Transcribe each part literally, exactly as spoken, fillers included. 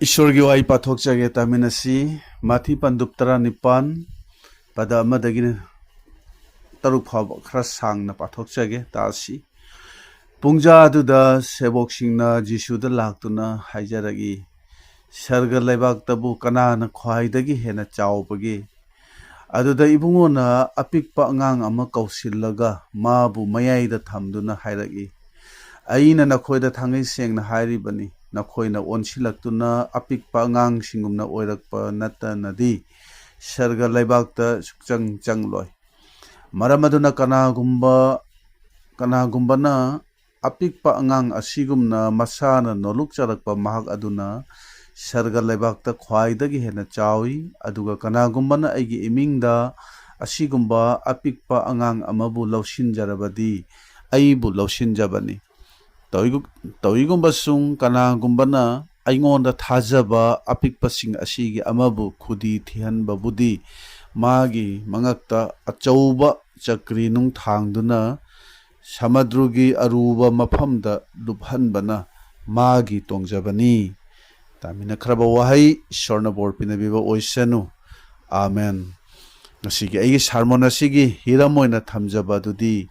ꯏꯁꯣꯔꯒꯤ ꯋꯥꯍꯩ ꯄꯥꯊꯣꯛꯆꯒꯦ, ꯇꯥꯃꯤꯟꯅꯁꯤ꯫ ꯃꯥꯊꯤ ꯄꯟꯗꯨꯞ ꯇꯔꯥꯅꯤꯄꯥꯟ, ꯄꯗ ꯑꯃꯗꯒꯤꯅ ꯇꯔꯨꯛ ꯐꯥꯎꯕ ꯈꯔ ꯁꯥꯡꯅ ꯄꯥꯊꯣꯛꯆꯒꯦ, ꯇꯥꯁꯤ꯫ ꯄꯨꯡꯖꯥ ꯑꯗꯨꯗ ꯁꯦꯕꯣꯛꯁꯤꯡꯅ ꯖꯤꯁꯨꯗ ꯂꯥꯛꯇꯨꯅ ꯍꯥꯏꯖꯔꯛꯏ, "ꯁꯔꯒ ꯂꯩꯕꯥꯛꯇꯕꯨ ꯀꯅꯥꯅ ꯈ꯭ꯋꯥꯏꯗꯒꯤ ꯍꯦꯟꯅ ꯆꯥꯎꯕꯒꯦ?" ꯑꯗꯨꯗ ꯏꯕꯨꯡꯉꯣꯅ ꯑꯄꯤꯛꯄ ꯑꯉꯥꯡ ꯑꯃ ꯀꯧꯁꯤꯜꯂꯒ ꯃꯥꯕꯨ ꯃꯌꯥꯏꯗ ꯊꯝꯗꯨꯅ ꯍꯥꯏꯔꯛꯏ, "ꯑꯩꯅ ꯅꯈꯣꯏꯗ ꯊꯥꯡꯒꯩ ꯁꯦꯡꯅ ꯍꯥꯏꯔꯤꯕꯅꯤ, ꯅꯈꯣꯏꯅ ꯑꯣꯟꯁꯤꯜꯂꯛꯇꯨꯅ ꯑꯄꯤꯛꯄ ꯑꯉꯥꯡꯁꯤꯡꯒꯨꯝꯅ ꯑꯣꯏꯔꯛꯄ ꯅꯠꯇꯅꯗꯤ ꯁꯔꯒ ꯂꯩꯕꯥꯛꯇ ꯁꯨꯛꯆꯪ ꯆꯪꯂꯣꯏ꯫ ꯃꯔꯝ ꯑꯗꯨꯅ ꯀꯅꯥꯒꯨꯝꯕ, ꯀꯅꯥꯒꯨꯝꯕꯅ ꯑꯄꯤꯛꯄ ꯑꯉꯥꯡ ꯑꯁꯤꯒꯨꯝꯅ ꯃꯁꯥꯅ ꯅꯣꯂꯨꯛꯆꯔꯛꯄ ꯃꯍꯥꯛ ꯑꯗꯨꯅ ꯁꯔꯒ ꯂꯩꯕꯥꯛꯇ ꯈ꯭ꯋꯥꯏꯗꯒꯤ ꯍꯦꯟꯅ ꯆꯥꯎꯏ꯫ ꯑꯗꯨꯒ ꯀꯅꯥꯒꯨꯝꯕꯅ ꯑꯩꯒꯤ ꯏꯃꯤꯡꯗ ꯑꯁꯤꯒꯨꯝꯕ ꯑꯄꯤꯛꯄ ꯑꯉꯥꯡ ꯑꯃꯕꯨ ꯂꯧꯁꯤꯟꯖꯔꯕꯗꯤ ꯑꯩꯕꯨ ꯂꯧꯁꯤꯟꯖꯕꯅꯤ꯫ ꯇꯧꯏꯒꯨ-, ꯇꯧꯏꯒꯨꯝꯕꯁꯨꯡ ꯀꯅꯥꯒꯨꯝꯕꯅ ꯑꯩꯉꯣꯟꯗ ꯊꯥꯖꯕ ꯑꯄꯤꯛꯄꯁꯤꯡ ꯑꯁꯤꯒꯤ ꯑꯃꯕꯨ ꯈꯨꯗꯤ ꯊꯤꯍꯟꯕꯕꯨꯗꯤ ꯃꯥꯒꯤ ꯃꯉꯛꯇ ꯑꯆꯧꯕ ꯆꯀ꯭ꯔꯤ ꯅꯨꯡ ꯊꯥꯡꯗꯨꯅ ꯁꯃꯨꯗ꯭ꯔꯒꯤ ꯑꯔꯨꯕ ꯃꯐꯝꯗ ꯂꯨꯞꯍꯟꯕꯅ ꯃꯥꯒꯤ ꯇꯣꯡꯖꯕꯅꯤ꯫" ꯇꯥꯃꯤꯟꯅꯈ꯭ꯔꯕ ꯋꯥꯍꯩ ꯏꯁꯣꯔꯅ ꯕꯣꯔ ꯄꯤꯅꯕꯤꯕ ꯑꯣꯏꯁꯅꯨ꯫ ꯑꯥꯃꯦꯟ꯫ ꯉꯁꯤꯒꯤ ꯑꯩꯒꯤ ꯁꯥꯔꯃꯣꯟ ꯑꯁꯤꯒꯤ ꯍꯤꯔꯝ ꯑꯣꯏꯅ ꯊꯝꯖꯕ ꯑꯗꯨꯗꯤ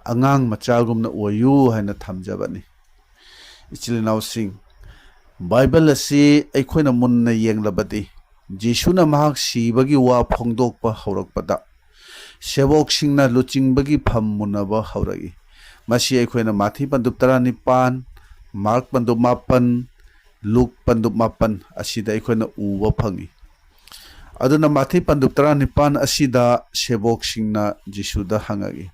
"ꯑꯉꯥꯡ ꯃꯆꯥꯒꯨꯝꯅ ꯑꯣꯏꯌꯨ" ꯍꯥꯏꯅ ꯊꯝꯖꯕꯅꯤ꯫ ꯏꯆꯤꯜ ꯏꯅꯥꯎꯁꯤꯡ, ꯕꯥꯏꯕꯜ ꯑꯁꯤ ꯑꯩꯈꯣꯏꯅ ꯃꯨꯟꯅ ꯌꯦꯡꯂꯕꯗꯤ, ꯖꯤꯁꯨꯅ ꯃꯍꯥꯛ ꯁꯤꯕꯒꯤ ꯋꯥ ꯐꯣꯡꯗꯣꯛꯄ ꯍꯧꯔꯛꯄꯗ, ꯁꯦꯕꯣꯛꯁꯤꯡꯅ ꯂꯨꯆꯤꯡꯕꯒꯤ ꯐꯝ ꯃꯨꯟꯅꯕ ꯍꯧꯔꯛꯏ꯫ ꯃꯁꯤ ꯑꯩꯈꯣꯏꯅ ꯃꯥꯊꯤ ꯄꯟꯗꯨꯞ ꯇꯔꯥꯅꯤꯄꯥꯟ, ꯃꯥꯔꯛ ꯄꯟꯗꯨꯞ ꯃꯥꯄꯟ, ꯂꯨꯛ ꯄꯟꯗꯨꯞ ꯃꯥꯄꯟ ꯑꯁꯤꯗ ꯑꯩꯈꯣꯏꯅ ꯎꯕ ꯐꯪꯏ꯫ ꯑꯗꯨꯅ ꯃꯥꯊꯤ ꯄꯟꯗꯨꯞ ꯇꯔꯥꯅꯤꯄꯥꯟ ꯑꯁꯤꯗ ꯁꯦꯕꯣꯛꯁꯤꯡꯅ ꯖꯤꯁꯨꯗ ꯍꯪꯉꯛꯏ,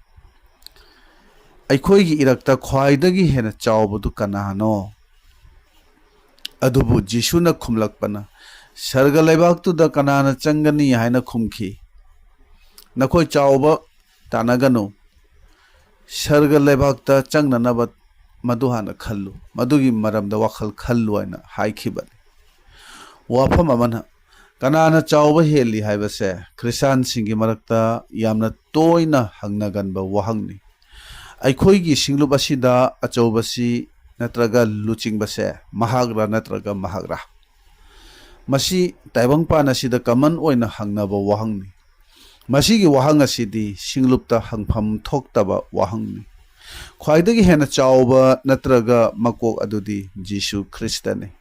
"ꯑꯩꯈꯣꯏꯒꯤ ꯏꯔꯛꯇ ꯈ꯭ꯋꯥꯏꯗꯒꯤ ꯍꯦꯟꯅ ꯆꯥꯎꯕꯗꯨ ꯀꯅꯥꯅꯣ?" ꯑꯗꯨꯕꯨ ꯖꯤꯁꯨꯅ ꯈꯨꯝꯂꯛꯄꯅ, "ꯁꯔꯒ ꯂꯩꯕꯥꯛꯇꯨꯗ ꯀꯅꯥꯅ ꯆꯪꯒꯅꯤ?" ꯍꯥꯏꯅ ꯈꯨꯝꯈꯤ꯫ "ꯅꯈꯣꯏ ꯆꯥꯎꯕ ꯇꯥꯟꯅꯒꯅꯨ꯫ ꯁꯔꯒ ꯂꯩꯕꯥꯛꯇ ꯆꯪꯅꯅꯕ ꯃꯗꯨ ꯍꯥꯟꯅ ꯈꯜꯂꯨ, ꯃꯗꯨꯒꯤ ꯃꯔꯝꯗ ꯋꯥꯈꯜ ꯈꯜꯂꯨ" ꯍꯥꯏꯅ ꯍꯥꯏꯈꯤꯕꯅꯤ꯫ ꯋꯥꯐꯝ ꯑꯃꯅ, ꯀꯅꯥꯅ ꯆꯥꯎꯕ ꯍꯦꯜꯂꯤ ꯍꯥꯏꯕꯁꯦ ꯈ꯭ꯔꯤꯁꯇꯥꯟꯁꯤꯡꯒꯤ ꯃꯔꯛꯇ ꯌꯥꯝꯅ ꯇꯣꯏꯅ ꯍꯪꯅꯒꯟꯕ ꯋꯥꯍꯪꯅꯤ꯫ ꯑꯩꯈꯣꯏꯒꯤ ꯁꯤꯡꯂꯨꯞ ꯑꯁꯤꯗ ꯑꯆꯧꯕꯁꯤ ꯅꯠꯇ꯭ꯔꯒ ꯂꯨꯆꯤꯡꯕꯁꯦ ꯃꯍꯥꯛꯔꯥ ꯅꯠꯇ꯭ꯔꯒ ꯃꯍꯥꯛꯔꯥ? ꯃꯁꯤ ꯇꯥꯏꯕꯪꯄꯥꯟ ꯑꯁꯤꯗ ꯀꯃꯟ ꯑꯣꯏꯅ ꯍꯪꯅꯕ ꯋꯥꯍꯪꯅꯤ꯫ ꯃꯁꯤꯒꯤ ꯋꯥꯍꯪ ꯑꯁꯤꯗꯤ ꯁꯤꯡꯂꯨꯞꯇ ꯍꯪꯐꯝ ꯊꯣꯛꯇꯕ ꯋꯥꯍꯪꯅꯤ꯫ ꯈ꯭ꯋꯥꯏꯗꯒꯤ ꯍꯦꯟꯅ ꯆꯥꯎꯕ ꯅꯠꯇ꯭ꯔꯒ ꯃꯀꯣꯛ ꯑꯗꯨꯗꯤ ꯖꯤꯁꯨ ꯈ꯭ꯔꯤꯁꯇꯅꯤ꯫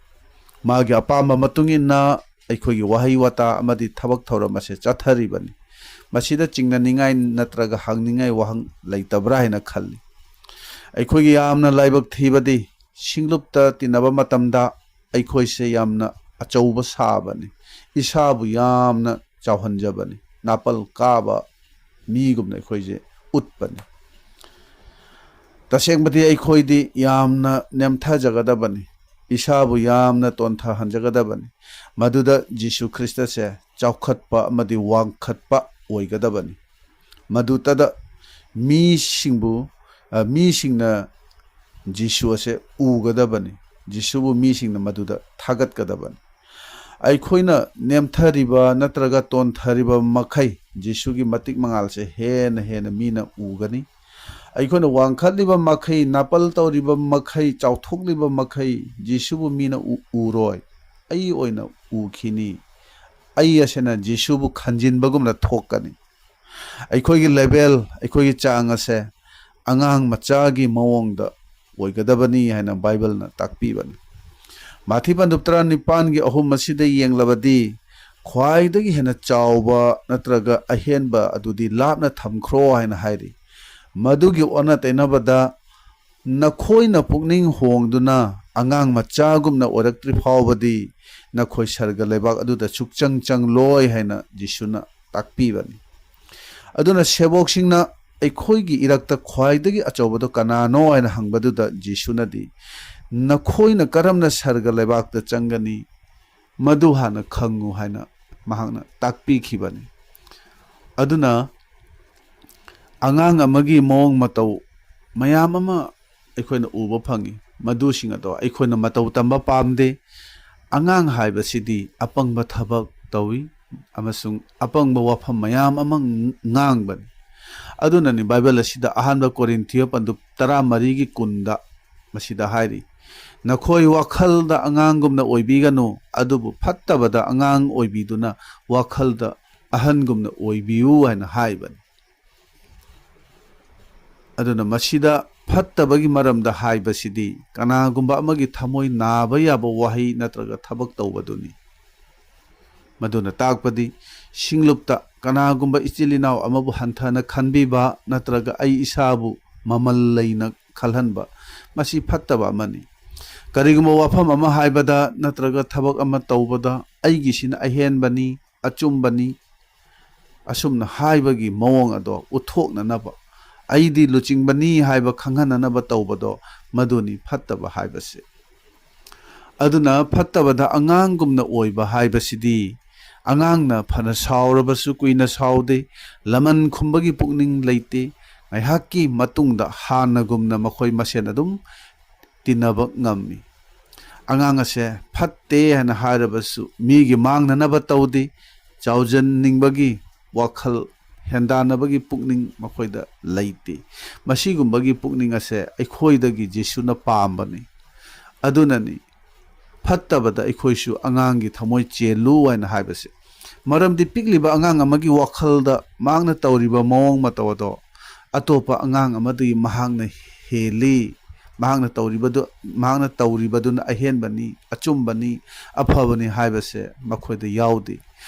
ꯃꯥꯒꯤ ꯑꯄꯥꯝꯕ ꯃꯇꯨꯡ ꯏꯟꯅ ꯑꯩꯈꯣꯏꯒꯤ ꯋꯥꯍꯩ ꯋꯥꯇꯥ ꯑꯃꯗꯤ ꯊꯕꯛ ꯊꯧꯔꯝ ꯑꯁꯦ ꯆꯠꯊꯔꯤꯕꯅꯤ꯫ ꯃꯁꯤꯗ ꯆꯤꯡꯅꯅꯤꯡꯉꯥꯏ ꯅꯠꯇ꯭ꯔꯒ ꯍꯪꯅꯤꯡꯉꯥꯏ ꯋꯥꯍꯪ ꯂꯩꯇꯕ꯭ꯔꯥ ꯍꯥꯏꯅ ꯈꯜꯂꯤ꯫ ꯑꯩꯈꯣꯏꯒꯤ ꯌꯥꯝꯅ ꯂꯥꯏꯕꯛ ꯊꯤꯕꯗꯤ, ꯁꯤꯡꯂꯨꯞꯇ ꯇꯤꯟꯅꯕ ꯃꯇꯝꯗ ꯑꯩꯈꯣꯏꯁꯦ ꯌꯥꯝꯅ ꯑꯆꯧꯕ ꯁꯥꯕꯅꯤ, ꯏꯁꯥꯕꯨ ꯌꯥꯝꯅ ꯆꯥꯎꯍꯟꯖꯕꯅꯤ, ꯅꯥꯄꯜ ꯀꯥꯕ ꯃꯤꯒꯨꯝꯅ ꯑꯩꯈꯣꯏꯁꯦ ꯎꯠꯄꯅꯤ꯫ ꯇꯁꯦꯡꯕꯗꯤ ꯑꯩꯈꯣꯏꯗꯤ ꯌꯥꯝꯅ ꯅꯦꯝꯊꯖꯒꯗꯕꯅꯤ, ꯏꯁꯥꯕꯨ ꯌꯥꯝꯅ ꯇꯣꯟꯊꯍꯟꯖꯒꯗꯕꯅꯤ꯫ ꯃꯗꯨꯗ ꯖꯤꯁꯨ ꯈ꯭ꯔꯤꯁꯇꯁꯦ ꯆꯥꯎꯈꯠꯄ ꯑꯃꯗꯤ ꯋꯥꯡꯈꯠꯄ ꯑꯣꯏꯒꯗꯕꯅꯤ꯫ ꯃꯗꯨꯇꯗ ꯃꯤꯁꯤꯡꯕꯨ, ꯑ, ꯃꯤꯁꯤꯡꯅ ꯖꯤꯁꯨ ꯑꯁꯦ ꯎꯒꯗꯕꯅꯤ꯫ ꯖꯤꯁꯨꯕꯨ ꯃꯤꯁꯤꯡꯅ ꯃꯗꯨꯗ ꯊꯥꯒꯠꯀꯗꯕꯅꯤ꯫ ꯑꯩꯈꯣꯏꯅ ꯅꯦꯝꯊꯔꯤꯕ ꯅꯠꯇ꯭ꯔꯒ ꯇꯣꯟꯊꯔꯤꯕ ꯃꯈꯩ ꯖꯤꯁꯨꯒꯤ ꯃꯇꯤꯛ ꯃꯉꯥꯜꯁꯦ ꯍꯦꯟꯅ ꯍꯦꯟꯅ ꯃꯤꯅ ꯎꯒꯅꯤ꯫ ꯑꯩꯈꯣꯏꯅ ꯋꯥꯡꯈꯠꯂꯤꯕ ꯃꯈꯩ, ꯅꯥꯄꯜ ꯇꯧꯔꯤꯕ ꯃꯈꯩ, ꯆꯥꯎꯊꯣꯛꯂꯤꯕ ꯃꯈꯩ ꯖꯤꯁꯨꯕꯨ ꯃꯤꯅ ꯎ-, ꯎꯔꯣꯏ꯫ ꯑꯩ ꯑꯣꯏꯅ ꯎꯈꯤꯅꯤ꯫ ꯑꯩ ꯑꯁꯤꯅ ꯖꯤꯁꯨꯕꯨ ꯈꯟꯖꯤꯟꯕꯒꯨꯝꯅ ꯊꯣꯛꯀꯅꯤ꯫ ꯑꯩꯈꯣꯏꯒꯤ ꯂꯦꯚꯦꯜ, ꯑꯩꯈꯣꯏꯒꯤ ꯆꯥꯡ ꯑꯁꯦ ꯑꯉꯥꯡ ꯃꯆꯥꯒꯤ ꯃꯑꯣꯡꯗ ꯑꯣꯏꯒꯗꯕꯅꯤ ꯍꯥꯏꯅ ꯕꯥꯏꯕꯜꯅ ꯇꯥꯛꯄꯤꯕꯅꯤ꯫ ꯃꯥꯊꯤ ꯄꯟꯗꯨꯞ ꯇꯔꯥꯅꯤꯄꯥꯟꯒꯤ ꯑꯍꯨꯝ ꯑꯁꯤꯗ ꯌꯦꯡꯂꯕꯗꯤ, ꯈ꯭ꯋꯥꯏꯗꯒꯤ ꯍꯦꯟꯅ ꯆꯥꯎꯕ ꯅꯠꯇ꯭ꯔꯒ ꯑꯍꯦꯟꯕ ꯑꯗꯨꯗꯤ ꯂꯥꯞꯅ ꯊꯝꯈ꯭ꯔꯣ ꯍꯥꯏꯅ ꯍꯥꯏꯔꯤ꯫ ꯃꯗꯨꯒꯤ ꯑꯣꯟꯅ ꯇꯩꯅꯕꯗ, "ꯅꯈꯣꯏꯅ ꯄꯨꯛꯅꯤꯡ ꯍꯣꯡꯗꯨꯅ ꯑꯉꯥꯡ ꯃꯆꯥꯒꯨꯝꯅ ꯑꯣꯏꯔꯛꯇ꯭ꯔꯤ ꯐꯥꯎꯕꯗꯤ ꯅꯈꯣꯏ ꯁꯔꯒ ꯂꯩꯕꯥꯛ ꯑꯗꯨꯗ ꯁꯨꯛꯆꯪ ꯆꯪꯂꯣꯏ" ꯍꯥꯏꯅ ꯖꯤꯁꯨꯅ ꯇꯥꯛꯄꯤꯕꯅꯤ꯫ ꯑꯗꯨꯅ ꯁꯦꯕꯣꯛꯁꯤꯡꯅ ꯑꯩꯈꯣꯏꯒꯤ ꯏꯔꯛꯇ ꯈ꯭ꯋꯥꯏꯗꯒꯤ ꯑꯆꯧꯕꯗꯣ ꯀꯅꯥꯅꯣ ꯍꯥꯏꯅ ꯍꯪꯕꯗꯨꯗ ꯖꯤꯁꯨꯅꯗꯤ, "ꯅꯈꯣꯏꯅ ꯀꯔꯝꯅ ꯁꯔꯒ ꯂꯩꯕꯥꯛꯇ ꯆꯪꯒꯅꯤ?" ꯃꯗꯨ ꯍꯥꯟꯅ ꯈꯪꯉꯨ ꯍꯥꯏꯅ ꯃꯍꯥꯛꯅ ꯇꯥꯛꯄꯤꯈꯤꯕꯅꯤ꯫ ꯑꯗꯨꯅ ꯑꯉꯥꯡ ꯑꯃꯒꯤ ꯃꯑꯣꯡ ꯃꯇꯧ ꯃꯌꯥꯝ ꯑꯃ ꯑꯩꯈꯣꯏꯅ ꯎꯕ ꯐꯪꯉꯤ꯫ ꯃꯗꯨꯁꯤꯡ ꯑꯗꯣ ꯑꯩꯈꯣꯏꯅ ꯃꯇꯧ ꯇꯝꯕ ꯄꯥꯝꯗꯦ꯫ ꯑꯉꯥꯡ ꯍꯥꯏꯕꯁꯤꯗꯤ ꯑꯄꯪꯕ ꯊꯕꯛ ꯇꯧꯏ ꯑꯃꯁꯨꯡ ꯑꯄꯪꯕ ꯋꯥꯐꯝ ꯃꯌꯥꯝ ꯑꯃ ꯉꯥꯡꯕꯅꯤ꯫ ꯑꯗꯨꯅꯅꯤ ꯕꯥꯏꯕꯜ ꯑꯁꯤꯗ ꯑꯍꯥꯟꯕ ꯀꯣꯔꯤꯟꯊꯤꯌ ꯄꯟꯗꯨꯞ ꯇꯔꯥꯃꯔꯤꯒꯤ ꯀꯨꯟꯗ ꯃꯁꯤꯗ ꯍꯥꯏꯔꯤ, "ꯅꯈꯣꯏ ꯋꯥꯈꯜꯗ ꯑꯉꯥꯡꯒꯨꯝꯅ ꯑꯣꯏꯕꯤꯒꯅꯨ, ꯑꯗꯨꯕꯨ ꯐꯠꯇꯕꯗ ꯑꯉꯥꯡ ꯑꯣꯏꯕꯤꯗꯨꯅ ꯋꯥꯈꯜꯗ ꯑꯍꯟꯒꯨꯝꯅ ꯑꯣꯏꯕꯤꯌꯨ" ꯍꯥꯏꯅ ꯍꯥꯏꯕꯅꯤ꯫ ꯑꯗꯨꯅ ꯃꯁꯤꯗ ꯐꯠꯇꯕꯒꯤ ꯃꯔꯝꯗ ꯍꯥꯏꯕꯁꯤꯗꯤ ꯀꯅꯥꯒꯨꯝꯕ ꯑꯃꯒꯤ ꯊꯃꯣꯏ ꯅꯥꯕ ꯌꯥꯕ ꯋꯥꯍꯩ ꯅꯠꯇ꯭ꯔꯒ ꯊꯕꯛ ꯇꯧꯕꯗꯨꯅꯤ꯫ ꯃꯗꯨꯅ ꯇꯥꯛꯄꯗꯤ ꯁꯤꯡꯂꯨꯞꯇ ꯀꯅꯥꯒꯨꯝꯕ ꯏꯆꯤꯜ ꯏꯅꯥꯎ ꯑꯃꯕꯨ ꯍꯟꯊꯅ ꯈꯟꯕꯤꯕ ꯅꯠꯇ꯭ꯔꯒ ꯑꯩ ꯏꯁꯥꯕꯨ ꯃꯃꯜ ꯂꯩꯅ ꯈꯜꯍꯟꯕ, ꯃꯁꯤ ꯐꯠꯇꯕ ꯑꯃꯅꯤ꯫ ꯀꯔꯤꯒꯨꯝꯕ ꯋꯥꯐꯝ ꯑꯃ ꯍꯥꯏꯕꯗ ꯅꯠꯇ꯭ꯔꯒ ꯊꯕꯛ ꯑꯃ ꯇꯧꯕꯗ "ꯑꯩꯒꯤꯁꯤꯅ ꯑꯍꯦꯟꯕꯅꯤ, ꯑꯆꯨꯝꯕꯅꯤ" ꯑꯁꯨꯝꯅ ꯍꯥꯏꯕꯒꯤ ꯃꯑꯣꯡ ꯑꯗꯣ ꯎꯠꯊꯣꯛꯅꯅꯕ, "ꯑꯩꯗꯤ ꯂꯨꯆꯤꯡꯕꯅꯤ" ꯍꯥꯏꯕ ꯈꯪꯍꯟꯅꯅꯕ ꯇꯧꯕꯗꯣ, ꯃꯗꯨꯅꯤ ꯐꯠꯇꯕ ꯍꯥꯏꯕꯁꯦ꯫ ꯑꯗꯨꯅ ꯐꯠꯇꯕꯗ ꯑꯉꯥꯡꯒꯨꯝꯅ ꯑꯣꯏꯕ ꯍꯥꯏꯕꯁꯤꯗꯤ ꯑꯉꯥꯡꯅ ꯐꯅ ꯁꯥꯎꯔꯕꯁꯨ ꯀꯨꯏꯅ ꯁꯥꯎꯗꯦ, ꯂꯃꯟ ꯈꯨꯝꯕꯒꯤ ꯄꯨꯛꯅꯤꯡ ꯂꯩꯇꯦ, ꯉꯥꯏꯍꯥꯛꯀꯤ ꯃꯇꯨꯡꯗ ꯍꯥꯟꯅꯒꯨꯝꯅ ꯃꯈꯣꯏ ꯃꯁꯦꯟ ꯑꯗꯨꯝ ꯇꯤꯟꯅꯕ ꯉꯝꯃꯤ꯫ ꯑꯉꯥꯡ ꯑꯁꯦ ꯐꯠꯇꯦ ꯍꯥꯏꯅ ꯍꯥꯏꯔꯕꯁꯨ ꯃꯤꯒꯤ ꯃꯥꯡꯅꯅꯕ ꯇꯧꯗꯦ, ꯆꯥꯎꯖꯟꯅꯤꯡꯕꯒꯤ ꯋꯥꯈꯜ, ꯍꯦꯟꯗꯥꯟꯅꯕꯒꯤ ꯄꯨꯛꯅꯤꯡ ꯃꯈꯣꯏꯗ ꯂꯩꯇꯦ꯫ ꯃꯁꯤꯒꯨꯝꯕꯒꯤ ꯄꯨꯛꯅꯤꯡ ꯑꯁꯦ ꯑꯩꯈꯣꯏꯗꯒꯤ ꯖꯤꯁꯨꯅ ꯄꯥꯝꯕꯅꯤ꯫ ꯑꯗꯨꯅꯅꯤ ꯐꯠꯇꯕꯗ ꯑꯩꯈꯣꯏꯁꯨ ꯑꯉꯥꯡꯒꯤ ꯊꯃꯣꯏ ꯆꯦꯜꯂꯨ ꯍꯥꯏꯅ ꯍꯥꯏꯕꯁꯦ꯫ ꯃꯔꯝꯗꯤ ꯄꯤꯛꯂꯤꯕ ꯑꯉꯥꯡ ꯑꯃꯒꯤ ꯋꯥꯈꯜꯗ ꯃꯍꯥꯛꯅ ꯇꯧꯔꯤꯕ ꯃꯑꯣꯡ ꯃꯇꯧ ꯑꯗꯣ ꯑꯇꯣꯞꯄ ꯑꯉꯥꯡ ꯑꯃꯗꯒꯤ ꯃꯍꯥꯛꯅ ꯍꯦꯜꯂꯤ, ꯃꯍꯥꯛꯅ ꯇꯧꯔꯤꯕꯗꯨ, ꯃꯍꯥꯛꯅ ꯇꯧꯔꯤꯕꯗꯨꯅ ꯑꯍꯦꯟꯕꯅꯤ, ꯑꯆꯨꯝꯕꯅꯤ, ꯑꯐꯕꯅꯤ ꯍꯥꯏꯕꯁꯦ ꯃꯈꯣꯏꯗ ꯌꯥꯎꯗꯦ꯫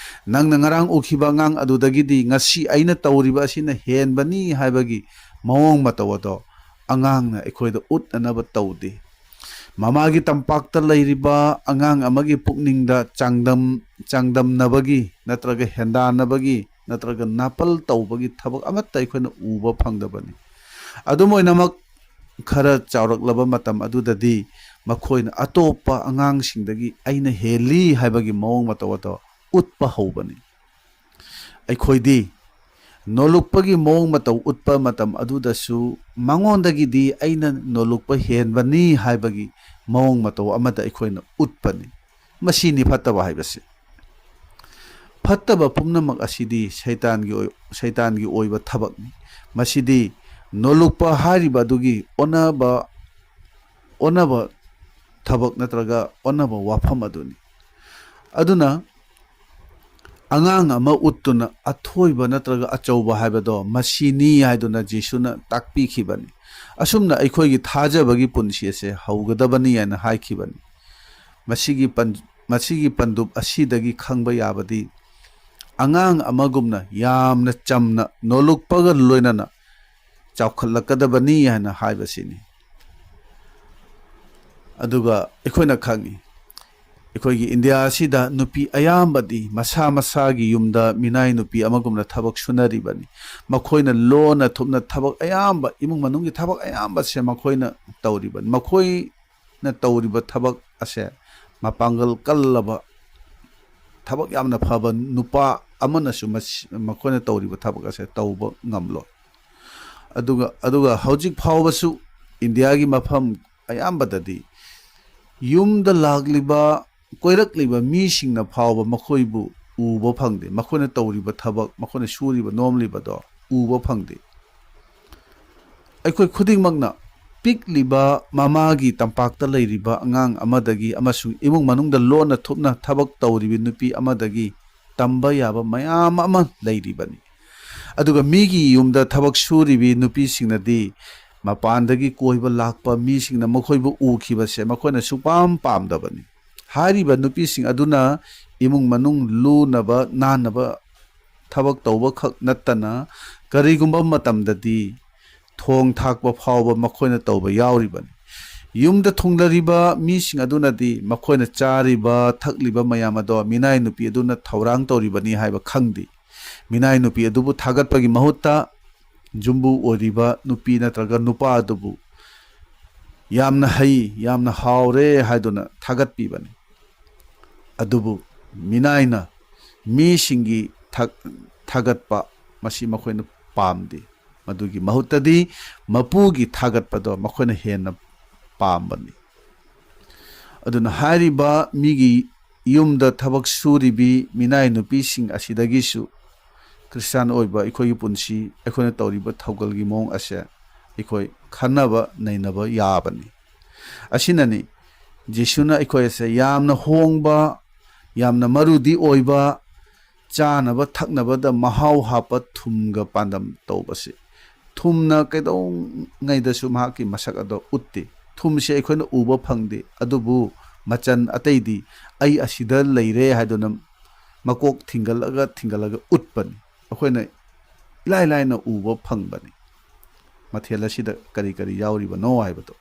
ꯅꯪꯅ ꯉꯔꯥꯡ ꯎꯈꯤꯕ ꯑꯉꯥꯡ ꯑꯗꯨꯗꯒꯤꯗꯤ ꯉꯁꯤ ꯑꯩꯅ ꯇꯧꯔꯤꯕ ꯑꯁꯤꯅ ꯍꯦꯟꯕꯅꯤ ꯍꯥꯏꯕꯒꯤ ꯃꯑꯣꯡ ꯃꯇꯧ ꯑꯗꯣ ꯑꯉꯥꯡꯅ ꯑꯩꯈꯣꯏꯗ ꯎꯠꯅꯅꯕ ꯇꯧꯗꯦ꯫ ꯃꯃꯥꯒꯤ ꯇꯝꯄꯥꯛꯇ ꯂꯩꯔꯤꯕ ꯑꯉꯥꯡ ꯑꯃꯒꯤ ꯄꯨꯛꯅꯤꯡꯗ ꯆꯥꯡꯗꯝ-, ꯆꯥꯡꯗꯝꯅꯕꯒꯤ ꯅꯠꯇ꯭ꯔꯒ ꯍꯦꯟꯗꯥꯟꯅꯕꯒꯤ ꯅꯠꯇ꯭ꯔꯒ ꯅꯥꯄꯜ ꯇꯧꯕꯒꯤ ꯊꯕꯛ ꯑꯃꯠꯇ ꯑꯩꯈꯣꯏꯅ ꯎꯕ ꯐꯪꯗꯕꯅꯤ꯫ ꯑꯗꯨꯝ ꯑꯣꯏꯅꯃꯛ, ꯈꯔ ꯆꯥꯎꯔꯛꯂꯕ ꯃꯇꯝ ꯑꯗꯨꯗꯗꯤ ꯃꯈꯣꯏꯅ ꯑꯇꯣꯞꯄ ꯑꯉꯥꯡꯁꯤꯡꯗꯒꯤ "ꯑꯩꯅ ꯍꯦꯜꯂꯤ" ꯍꯥꯏꯕꯒꯤ ꯃꯑꯣꯡ ꯃꯇꯧ ꯑꯗꯣ ꯎꯠꯄ ꯍꯧꯕꯅꯤ꯫ ꯑꯩꯈꯣꯏꯗꯤ ꯅꯣꯂꯨꯛꯄꯒꯤ ꯃꯑꯣꯡ ꯃꯇꯧ ꯎꯠꯄ ꯃꯇꯝ ꯑꯗꯨꯗꯁꯨ ꯃꯉꯣꯟꯗꯒꯤꯗꯤ ꯑꯩꯅ ꯅꯣꯂꯨꯛꯄ ꯍꯦꯟꯕꯅꯤ ꯍꯥꯏꯕꯒꯤ ꯃꯑꯣꯡ ꯃꯇꯧ ꯑꯃꯗ ꯑꯩꯈꯣꯏꯅ ꯎꯠꯄꯅꯤ꯫ ꯃꯁꯤꯅꯤ ꯐꯠꯇꯕ ꯍꯥꯏꯕꯁꯤ꯫ ꯐꯠꯇꯕ ꯄꯨꯝꯅꯃꯛ ꯑꯁꯤꯗꯤ ꯁꯩꯇꯥꯟꯒꯤ ꯑꯣꯏ-, ꯁꯩꯇꯥꯟꯒꯤ ꯑꯣꯏꯕ ꯊꯕꯛꯅꯤ꯫ ꯃꯁꯤꯗꯤ ꯅꯣꯂꯨꯛꯄ ꯍꯥꯏꯔꯤꯕ ꯑꯗꯨꯒꯤ ꯑꯣꯟꯅꯕ, ꯑꯣꯟꯅꯕ ꯊꯕꯛ ꯅꯠꯇ꯭ꯔꯒ ꯑꯣꯟꯅꯕ ꯋꯥꯐꯝ ꯑꯗꯨꯅꯤ꯫ ꯑꯗꯨꯅ ꯑꯉꯥꯡ ꯑꯃ ꯎꯠꯇꯨꯅ ꯑꯊꯣꯏꯕ ꯅꯠꯇ꯭ꯔꯒ ꯑꯆꯧꯕ ꯍꯥꯏꯕꯗꯣ ꯃꯁꯤꯅꯤ ꯍꯥꯏꯗꯨꯅ ꯖꯤꯁꯨꯅ ꯇꯥꯛꯄꯤꯈꯤꯕꯅꯤ꯫ ꯑꯁꯨꯝꯅ ꯑꯩꯈꯣꯏꯒꯤ ꯊꯥꯖꯕꯒꯤ ꯄꯨꯟꯁꯤ ꯑꯁꯦ ꯍꯧꯒꯗꯕꯅꯤ ꯍꯥꯏꯅ ꯍꯥꯏꯈꯤꯕꯅꯤ꯫ ꯃꯁꯤꯒꯤ ꯄꯟ-, ꯃꯁꯤꯒꯤ ꯄꯟꯗꯨꯞ ꯑꯁꯤꯗꯒꯤ ꯈꯪꯕ ꯌꯥꯕꯗꯤ, ꯑꯉꯥꯡ ꯑꯃꯒꯨꯝꯅ ꯌꯥꯝꯅ ꯆꯝꯅ ꯅꯣꯂꯨꯛꯄꯒ ꯂꯣꯏꯅꯅ ꯆꯥꯎꯈꯠꯂꯛꯀꯗꯕꯅꯤ ꯍꯥꯏꯅ ꯍꯥꯏꯕꯁꯤꯅꯤ꯫ ꯑꯗꯨꯒ ꯑꯩꯈꯣꯏꯅ ꯈꯪꯉꯤ, ꯑꯩꯈꯣꯏꯒꯤ ꯏꯟꯗꯤꯌꯥ ꯑꯁꯤꯗ ꯅꯨꯄꯤ ꯑꯌꯥꯝꯕꯗꯤ ꯃꯁꯥ ꯃꯁꯥꯒꯤ ꯌꯨꯝꯗ ꯃꯤꯅꯥꯏ ꯅꯨꯄꯤ ꯑꯃꯒꯨꯝꯅ ꯊꯕꯛ ꯁꯨꯅꯔꯤꯕꯅꯤ꯫ ꯃꯈꯣꯏꯅ ꯂꯣꯟꯅ ꯊꯨꯞꯅ ꯊꯕꯛ ꯑꯌꯥꯝꯕ, ꯏꯃꯨꯡ ꯃꯅꯨꯡꯒꯤ ꯊꯕꯛ ꯑꯌꯥꯝꯕꯁꯦ ꯃꯈꯣꯏꯅ ꯇꯧꯔꯤꯕꯅꯤ꯫ ꯃꯈꯣꯏꯅ ꯇꯧꯔꯤꯕ ꯊꯕꯛ ꯑꯁꯦ ꯃꯄꯥꯡꯒꯜ ꯀꯜꯂꯕ, ꯊꯕꯛ ꯌꯥꯝꯅ ꯐꯕ ꯅꯨꯄꯥ ꯑꯃꯅꯁꯨ ꯃꯁꯤ-, ꯃꯈꯣꯏꯅ ꯇꯧꯔꯤꯕ ꯊꯕꯛ ꯑꯁꯦ ꯇꯧꯕ ꯉꯝꯂꯣꯏ꯫ ꯑꯗꯨꯒ, ꯑꯗꯨꯒ ꯍꯧꯖꯤꯛ ꯐꯥꯎꯕꯁꯨ ꯏꯟꯗꯤꯌꯥꯒꯤ ꯃꯐꯝ ꯑꯌꯥꯝꯕꯗꯗꯤ ꯌꯨꯝꯗ ꯂꯥꯛꯂꯤꯕ, ꯀꯣꯏꯔꯛꯂꯤꯕ ꯃꯤꯁꯤꯡꯅ ꯐꯥꯎꯕ ꯃꯈꯣꯏꯕꯨ ꯎꯕ ꯐꯪꯗꯦ꯫ ꯃꯈꯣꯏꯅ ꯇꯧꯔꯤꯕ ꯊꯕꯛ, ꯃꯈꯣꯏꯅ ꯁꯨꯔꯤꯕ ꯅꯣꯝꯂꯤꯕꯗꯣ ꯎꯕ ꯐꯪꯗꯦ꯫ ꯑꯩꯈꯣꯏ ꯈꯨꯗꯤꯡꯃꯛꯅ ꯄꯤꯛꯂꯤꯕ ꯃꯃꯥꯒꯤ ꯇꯝꯄꯥꯛꯇ ꯂꯩꯔꯤꯕ ꯑꯉꯥꯡ ꯑꯃꯗꯒꯤ ꯑꯃꯁꯨꯡ ꯏꯃꯨꯡ ꯃꯅꯨꯡꯗ ꯂꯣꯟꯅ ꯊꯨꯞꯅ ꯊꯕꯛ ꯇꯧꯔꯤꯕ ꯅꯨꯄꯤ ꯑꯃꯗꯒꯤ ꯇꯝꯕ ꯌꯥꯕ ꯃꯌꯥꯝ ꯑꯃ ꯂꯩꯔꯤꯕꯅꯤ꯫ ꯑꯗꯨꯒ ꯃꯤꯒꯤ ꯌꯨꯝꯗ ꯊꯕꯛ ꯁꯨꯔꯤꯕꯤ ꯅꯨꯄꯤꯁꯤꯡꯅꯗꯤ ꯃꯄꯥꯟꯗꯒꯤ ꯀꯣꯏꯕ ꯂꯥꯛꯄ ꯃꯤꯁꯤꯡꯅ ꯃꯈꯣꯏꯕꯨ ꯎꯈꯤꯕꯁꯦ ꯃꯈꯣꯏꯅ ꯁꯨꯛꯄꯥꯝ ꯄꯥꯝꯗꯕꯅꯤ꯫ ꯍꯥꯏꯔꯤꯕ ꯅꯨꯄꯤꯁꯤꯡ ꯑꯗꯨꯅ ꯏꯃꯨꯡ ꯃꯅꯨꯡ ꯂꯨꯅꯕ ꯅꯥꯟꯅꯕ ꯊꯕꯛ ꯇꯧꯕꯈꯛ ꯅꯠꯇꯅ ꯀꯔꯤꯒꯨꯝꯕ ꯃꯇꯝꯗꯗꯤ ꯊꯣꯡ ꯊꯥꯛꯄ ꯐꯥꯎꯕ ꯃꯈꯣꯏꯅ ꯇꯧꯕ ꯌꯥꯎꯔꯤꯕꯅꯤ꯫ ꯌꯨꯝꯗ ꯊꯨꯡꯂꯔꯤꯕ ꯃꯤꯁꯤꯡ ꯑꯗꯨꯅꯗꯤ ꯃꯈꯣꯏꯅ ꯆꯥꯔꯤꯕ ꯊꯛꯂꯤꯕ ꯃꯌꯥꯝ ꯑꯗꯣ ꯃꯤꯅꯥꯏ ꯅꯨꯄꯤ ꯑꯗꯨꯅ ꯊꯧꯔꯥꯡ ꯇꯧꯔꯤꯕꯅꯤ ꯍꯥꯏꯕ ꯈꯪꯗꯦ꯫ ꯃꯤꯅꯥꯏ ꯅꯨꯄꯤ ꯑꯗꯨꯕꯨ ꯊꯥꯒꯠꯄꯒꯤ ꯃꯍꯨꯠꯇ ꯌꯨꯝꯕꯨ ꯑꯣꯏꯔꯤꯕ ꯅꯨꯄꯤ ꯅꯠꯇ꯭ꯔꯒ ꯅꯨꯄꯥ ꯑꯗꯨꯕꯨ ꯌꯥꯝꯅ ꯍꯩ, ꯌꯥꯝꯅ ꯍꯥꯎꯔꯦ ꯍꯥꯏꯗꯨꯅ ꯊꯥꯒꯠꯄꯤꯕꯅꯤ꯫ ꯑꯗꯨꯕꯨ ꯃꯤꯅꯥꯏꯅ ꯃꯤꯁꯤꯡꯒꯤ ꯊꯥ-, ꯊꯥꯒꯠꯄ ꯃꯁꯤ ꯃꯈꯣꯏꯅ ꯄꯥꯝꯗꯦ꯫ ꯃꯗꯨꯒꯤ ꯃꯍꯨꯠꯇꯗꯤ ꯃꯄꯨꯒꯤ ꯊꯥꯒꯠꯄꯗꯣ ꯃꯈꯣꯏꯅ ꯍꯦꯟꯅ ꯄꯥꯝꯕꯅꯤ꯫ ꯑꯗꯨꯅ ꯍꯥꯏꯔꯤꯕ ꯃꯤꯒꯤ ꯌꯨꯝꯗ ꯊꯕꯛ ꯁꯨꯔꯤꯕꯤ ꯃꯤꯅꯥꯏ ꯅꯨꯄꯤꯁꯤꯡ ꯑꯁꯤꯗꯒꯤꯁꯨ ꯈ꯭ꯔꯤꯁꯇꯥꯟ ꯑꯣꯏꯕ ꯑꯩꯈꯣꯏꯒꯤ ꯄꯨꯟꯁꯤ, ꯑꯩꯈꯣꯏꯅ ꯇꯧꯔꯤꯕ ꯊꯧꯒꯜꯒꯤ ꯃꯑꯣꯡ ꯑꯁꯦ ꯑꯩꯈꯣꯏ ꯈꯟꯅꯕ ꯅꯩꯅꯕ ꯌꯥꯕꯅꯤ꯫ ꯑꯁꯤꯅꯅꯤ ꯖꯤꯁꯨꯅ ꯑꯩꯈꯣꯏꯁꯦ ꯌꯥꯝꯅ ꯍꯣꯡꯕ, ꯌꯥꯝꯅ ꯃꯔꯨꯗꯤ ꯑꯣꯏꯕ, ꯆꯥꯅꯕ ꯊꯛꯅꯕꯗ ꯃꯍꯥꯎ ꯍꯥꯞꯄ ꯊꯨꯝꯒ ꯄꯥꯟꯗꯝ ꯇꯧꯕꯁꯤ꯫ ꯊꯨꯝꯅ ꯀꯩꯗꯧꯉꯩꯗꯁꯨ ꯃꯍꯥꯛꯀꯤ ꯃꯁꯛ ꯑꯗꯣ ꯎꯠꯇꯦ꯫ ꯊꯨꯝꯁꯦ ꯑꯩꯈꯣꯏꯅ ꯎꯕ ꯐꯪꯗꯦ, ꯑꯗꯨꯕꯨ ꯃꯆꯟ ꯑꯇꯩꯗꯤ "ꯑꯩ ꯑꯁꯤꯗ ꯂꯩꯔꯦ" ꯍꯥꯏꯗꯨꯅ ꯃꯀꯣꯛ ꯊꯤꯡꯒꯠꯂꯒ, ꯊꯤꯡꯒꯠꯂꯒ ꯎꯠꯄꯅꯤ꯫ ꯑꯩꯈꯣꯏꯅ ꯏꯂꯥꯏ ꯂꯥꯏꯅ ꯎꯕ ꯐꯪꯕꯅꯤ ꯃꯊꯦꯜ ꯑꯁꯤꯗ ꯀꯔꯤ ꯀꯔꯤ ꯌꯥꯎꯔꯤꯕꯅꯣ ꯍꯥꯏꯕꯗꯣ꯫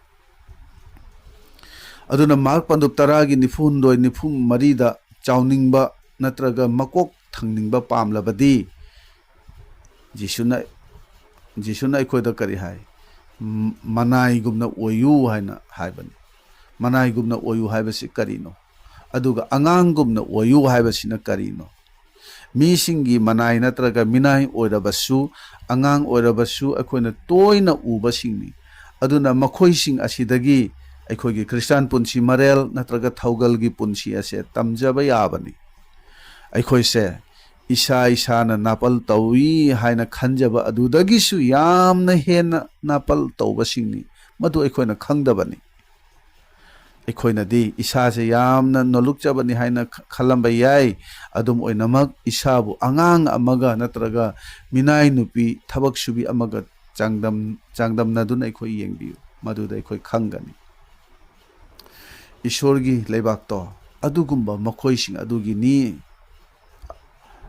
ꯑꯗꯨꯅ ꯃꯥꯔꯛ ꯄꯟꯗꯨꯞ ꯇꯔꯥꯒꯤ ꯅꯤꯐꯨ ꯍꯨꯝꯗꯣꯏ, ꯅꯤꯐꯨ ꯃꯔꯤꯗ ꯆꯥꯎꯅꯤꯡꯕ ꯅꯠꯇ꯭ꯔꯒ ꯃꯀꯣꯛ ꯊꯪꯅꯤꯡꯕ ꯄꯥꯝꯂꯕꯗꯤ, ꯖꯤꯁꯨꯅ, ꯖꯤꯁꯨꯅ ꯑꯩꯈꯣꯏꯗ ꯀꯔꯤ ꯍꯥꯏ? "ꯃ-, ꯃꯅꯥꯏꯒꯨꯝꯅ ꯑꯣꯏꯌꯨ" ꯍꯥꯏꯅ ꯍꯥꯏꯕꯅꯤ꯫ ꯃꯅꯥꯏꯒꯨꯝꯅ ꯑꯣꯏꯌꯨ ꯍꯥꯏꯕꯁꯤ ꯀꯔꯤꯅꯣ? ꯑꯗꯨꯒ ꯑꯉꯥꯡꯒꯨꯝꯅ ꯑꯣꯏꯌꯨ ꯍꯥꯏꯕꯁꯤꯅ ꯀꯔꯤꯅꯣ? ꯃꯤꯁꯤꯡꯒꯤ ꯃꯅꯥꯏ ꯅꯠꯇ꯭ꯔꯒ ꯃꯤꯅꯥꯏ ꯑꯣꯏꯔꯕꯁꯨ, ꯑꯉꯥꯡ ꯑꯣꯏꯔꯕꯁꯨ ꯑꯩꯈꯣꯏꯅ ꯇꯣꯏꯅ ꯎꯕꯁꯤꯡꯅꯤ꯫ ꯑꯗꯨꯅ ꯃꯈꯣꯏꯁꯤꯡ ꯑꯁꯤꯗꯒꯤ ꯑꯩꯈꯣꯏꯒꯤ ꯈ꯭ꯔꯤꯁꯇꯥꯟ ꯄꯨꯟꯁꯤ ꯃꯔꯦꯜ ꯅꯠꯇ꯭ꯔꯒ ꯊꯧꯒꯜꯒꯤ ꯄꯨꯟꯁꯤ ꯑꯁꯦ ꯇꯝꯖꯕ ꯌꯥꯕꯅꯤ꯫ ꯑꯩꯈꯣꯏꯁꯦ ꯏꯁꯥ ꯏꯁꯥꯅ ꯅꯥꯄꯜ ꯇꯧꯏ ꯍꯥꯏꯅ ꯈꯟꯖꯕ ꯑꯗꯨꯗꯒꯤꯁꯨ ꯌꯥꯝꯅ ꯍꯦꯟꯅ ꯅꯥꯄꯜ ꯇꯧꯕꯁꯤꯡꯅꯤ꯫ ꯃꯗꯨ ꯑꯩꯈꯣꯏꯅ ꯈꯪꯗꯕꯅꯤ꯫ ꯑꯩꯈꯣꯏꯅꯗꯤ ꯏꯁꯥꯁꯦ ꯌꯥꯝꯅ ꯅꯣꯂꯨꯛꯆꯕꯅꯤ ꯍꯥꯏꯅ ꯈ-, ꯈꯜꯂꯝꯕ ꯌꯥꯏ꯫ ꯑꯗꯨꯝ ꯑꯣꯏꯅꯃꯛ, ꯏꯁꯥꯕꯨ ꯑꯉꯥꯡ ꯑꯃꯒ ꯅꯠꯇ꯭ꯔꯒ ꯃꯤꯅꯥꯏ ꯅꯨꯄꯤ ꯊꯕꯛ ꯁꯨꯕꯤ ꯑꯃꯒ ꯆꯥꯡꯗꯝ-, ꯆꯥꯡꯗꯝꯅꯗꯨꯅ ꯑꯩꯈꯣꯏ ꯌꯦꯡꯕꯤꯌꯨ, ꯃꯗꯨꯗ ꯑꯩꯈꯣꯏ ꯈꯪꯒꯅꯤ꯫ ꯏꯁꯣꯔꯒꯤ ꯂꯩꯕꯥꯛꯇꯣ ꯑꯗꯨꯒꯨꯝꯕ ꯃꯈꯣꯏꯁꯤꯡ ꯑꯗꯨꯒꯤꯅꯤ,